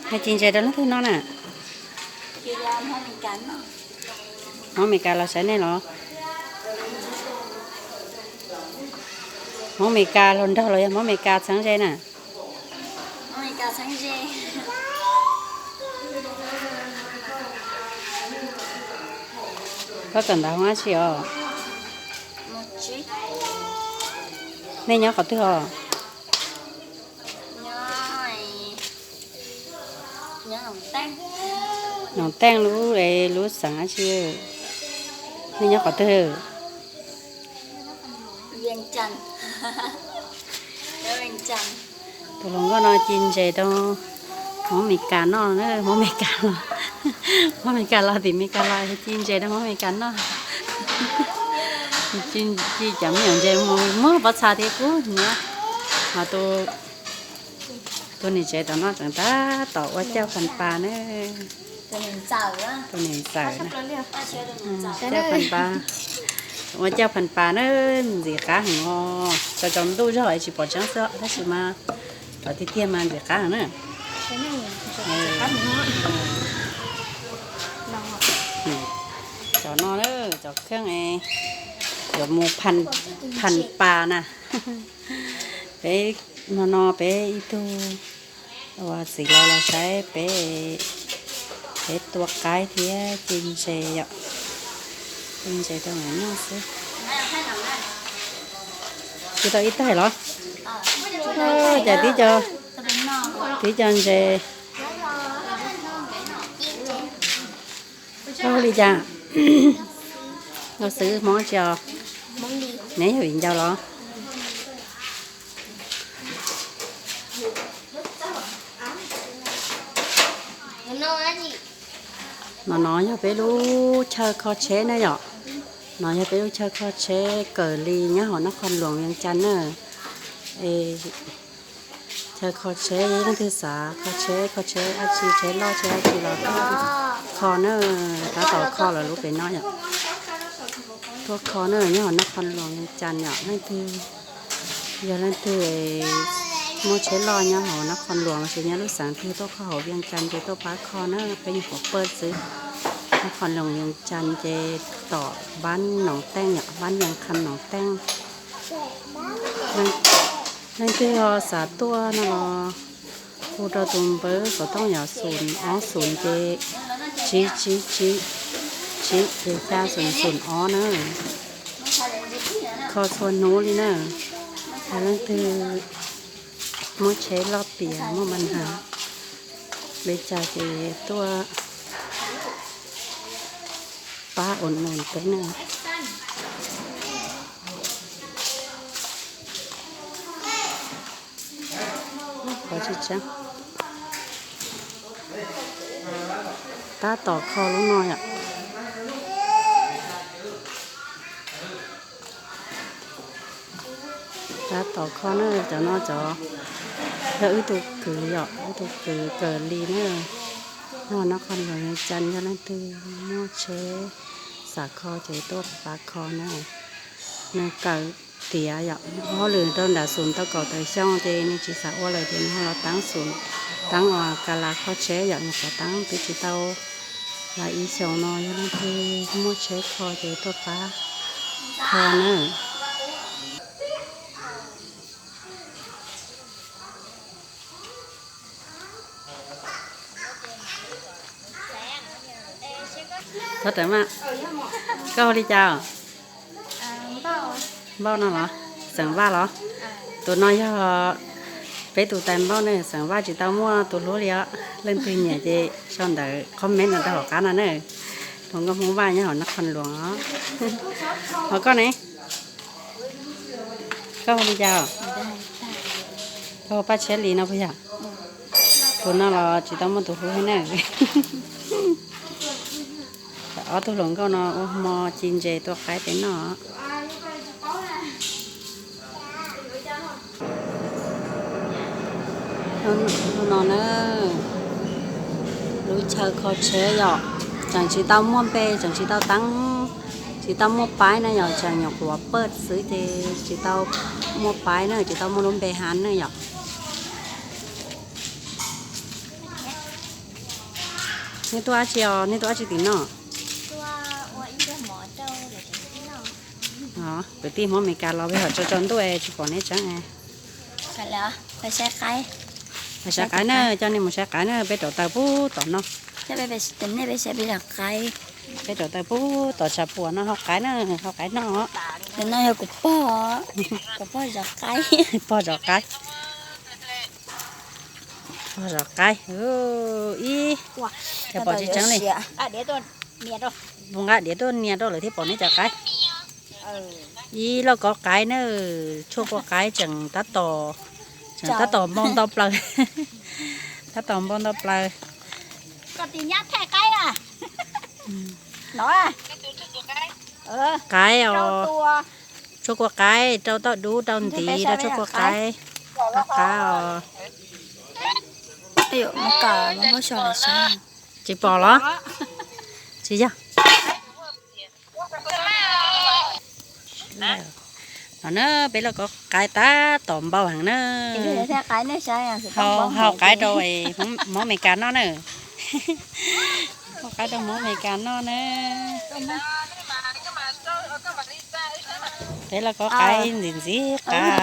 Hais ci ntses rau leej twg noj na? Hmoob Amelikas los saib nej los? Hmoob Amelikas hluas nraug los yog Hmoob Amelikas txheeb ze na? Koj kawm ntawv hoob dab tsi os? Nej nyob qhov twg os? Noom Teej lub, lub xeev dab tsi? Nej nyob qhov twg? Tus hluas nkauj no ci ntses rau Hmoob Amelikas noj na, Hmoob Amelikas los, Hmoob Amelikas los tim Amelikas los ci ntses rau Hmoob Amelikas noj. Ci cov me nyuam ntses mus muab pob txha thiab kub nyiab. Ho tus niam tsev tom no tseem tab tom ua caj Phas Pas na. Tus niam ntxawm na. Caj Phas Pas, ua caj Phas Pas na, ntxim qab heev os. Tsaus tsaus ntuj zog es tsis pom tseeb xwb tab sis mas thaum tiag tiag mas ntxim qab heev na. Cov no, cov kheej yuav mus Phas Pas na. Peb no no peb ib tug uas txiv laus los saib peb, peb tua qaib thiab ci ntses yom. Ci ntses rau nws noj xwb. Tsis tau ib taig los? Cas tib co, tib co ntses. Koj hu li cas? Nkauj Xwb, Hmoob tsi os? Neb yog viv ncaus los? No no yog peb lub chaw kho tsheb na yom. No yog peb lub chaw kho tsheb kawm li nyob hauv Nab Qhoos Luas, Vias Cas na. Chaw kho tsheb, leej twg xav kho tsheb, kho tsheb dab tsi, tsheb loj tsheb dab tsi los kho na. Tab tom kho lawm lub pem no yom. Tuaj kho na, nyob hauv Nab Qhoos Luas, Vias Cas yom. Leej twg, yog leej twg muaj tsheb loj nyob hauv Nab Qhoos Luas los sis nyob lub xeev twg tuaj kho hauv Vias Cas ces tuaj pab kho na, peb nyuam qhuav pawj xwb. Nab Qhoos Luas, Vias Cas ces tom Npab Noov Teej yom, Npab Vias Kham Noov Teej. Leej twg ho xav tuaj no los hu rau tus npawb xov tooj yom, xoom ob xoom ces tsib tsib tsib, tsib ces xya xoom xoom ob na. Kho txhua hnub li na. Yog leej twg muaj tsheb loj tiav muaj mas hais, Vias Cas ces tuaj pab ua nus peb na. Qhov tsis tseeb, tab tom kho lub no yom. Tab tom kho na, cov no cov yog wb tug kwv yom, wb tug kwv kawm li na. Nyob Nab Qhoos Luas, Vias Cas, yog leej twg muaj tsheb xav kho ces tuaj pab kho na. Nws kawm tiav yom, hauj lwm rau nram xoom tau kaum tawm xyoo ces nws tsis xav ua lawm ces nws ho los taab xoom, taab uas kas las kho tsheb yom, nws xav taab twb tsis tau lawm ib xyoos no. Yog leej twg muaj tsheb kho ces tuaj pab kho na. Koj hu li cas? Npauj no los? Xeem Vaj los? Tus no yog peb tus tais Npauj ne, Xeem Vaj tsis tau muaj tus hlub li os. Leej twg nyiam ces sau ntawv comment no rau hauv qab no na. Tus nkauj Hmoob Vaj nyob hauv Nab Qhoos Luas os. Ho koj ne? Koj hu li cas? Koj hu Paj Tshiab Lis no puas yog? Tus no los tsis tau muaj tus hlub thiab na. Ob tug hluas nkauj no ua hmo ci ntses tua qaib peb noj. Hnub no na, lub chaw kho tsheb yom, tseem tsis tau muaj npe, tseem tsis tau taab, tsis tau muaj paib na yom, tseem nyuam qhuav pawj xwb ces tsis tau muaj paib na, tsis tau muaj lub npe hav na yom. Nej tuaj dab tsi os? Nej tuaj dab tsi tim no? Kwv tij Hmoob Amelikas los peb hom tso tsaus ntuj tsis pom neb tseeb. Saib qaib na, coj nej mus saib qaib na, peb rauv taws pub tom no. Peb rauv taws pub tom tshav puam no hau qaib na, hau qaib noj. Kuv pog, kuv pog zov qaib, pog zov qaib, pog zov qaib ib. Cov pom tsis tseeb li. Pus nqa diav tuaj nias rau lawv thiaj pom neb cov qaib. Ib lauj kaub qaib na, tshuaj kua qaib tseem tab tom, tseem tab tom npau ntau plaws, tab tom npau ntau plaws. Qaib os, tshuaj kua qaib rau toj dub rau ntiv rau tshuaj kua qaib, qaib os. Tsis pom los? Tsis yog. No na, peb lauj kaub qaib tab tom npau heev na. Hau qaib rau Hmoob Amelikas noj na. Hau qaib rau Hmoob Amelikas noj na. Peb lauj kaub qaib ntxim ntxim qab.